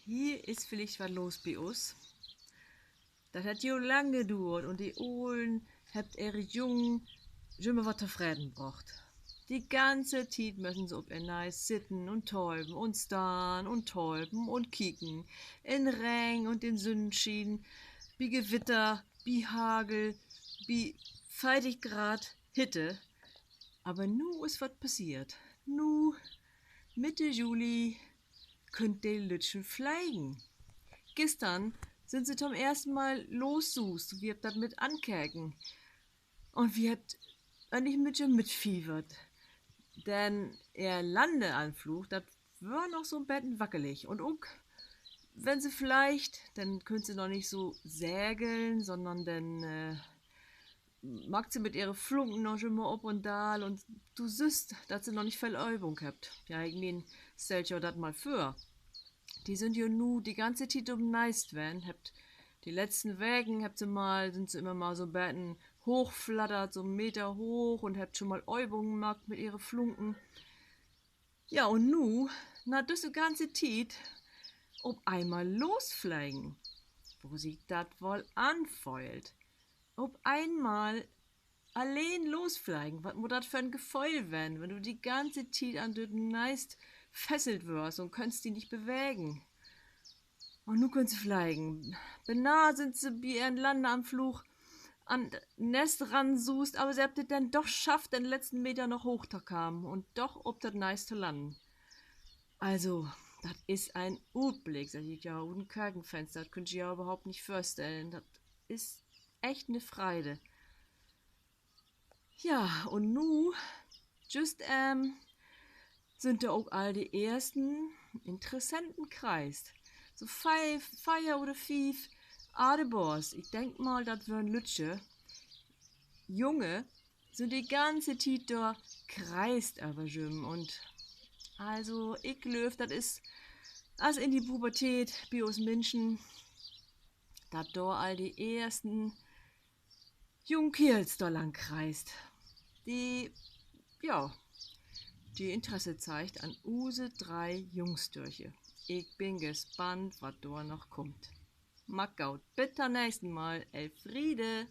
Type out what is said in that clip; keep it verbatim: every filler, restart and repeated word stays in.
Hier is villicht wat los bi us. Dat hett jo lang duert un de Olen hebbt ehre Jungen jümmer wat to freten brocht. De ganze Tiet müssen se op ehr Neist sitten un töven un stahn un töven un kieken. In Regen un in Sünnschien, bi Gewitter, bi Hagel, bi veertig Grad Hitte. Aver nu is wat passeert. Nu, Mitte Juli, köönt de Lüttjen flegen. Güstern sünd se to'n eersten Mal lossuust, wi hebbt dat mit ankeken. Un wi hebbt egentlich mit jo mitfievert. Denn ehr Landeanflug, dat weer noch so'n beten wackelig. Un ok, wenn se fleegt, denn köönt se noch nich so segeln, sonnern denn maakt se mit ehre Flunken noch jümmer op un daal un du sühst, dat se noch nich veel Övung hebbt. Ja, ik meen, stellt jo dat mal vör. De sünd jo nu de ganze Tiet op'n Neist ween, hebbt de letzten Weken, hebbt se mal, sünd se jümmer mal so'n beten hoochflattert, so'n Meter hooch un hebbt schon mal Övung maakt mit ehre Flunken. Ja, un nu, na düsse ganze Tiet, op eenmal losflegen. Wo sik dat woll anföhlt. Op eenmal alleen losflegen. Wat mutt dat för en Geföhl ween, wenn du de ganze Tiet an düt Neist fesselt wörst un köönst di nich bewegen. Un nu köönt se flegen. Binah sünd se bi ehren Landeanflug an Nest ransuust, aver se hebbt dat denn doch schafft, den letzten Meter noch hooch to kamen un doch op dat Neist to lannen. Also, dat is en Utblick, segg ik ja, ut en Kökenfenster. Dat köönt ji ja överhaupt nich vörstellen. Dat is echt 'ne Freide. Ja, un nu, jüst, ähm, sünd dor ok all de eersten Interessenten kreist. So veer, veer oder fief Adebors. Ik denk mal, dat weren lüttje Junge, sünd de ganze Tiet dor kreist över jüm. Un also, ik glööv, dat is as in de Pubertät bi us Minschen, dat dor all de eersten jungen Keerls dor lang kreist, de, ja, de Interesse zeigt an use dree Jungstörche. Ik bün gespannt, wat dor noch kummt. Maakt goot, bit to'n nächsten Mal, Elfriede.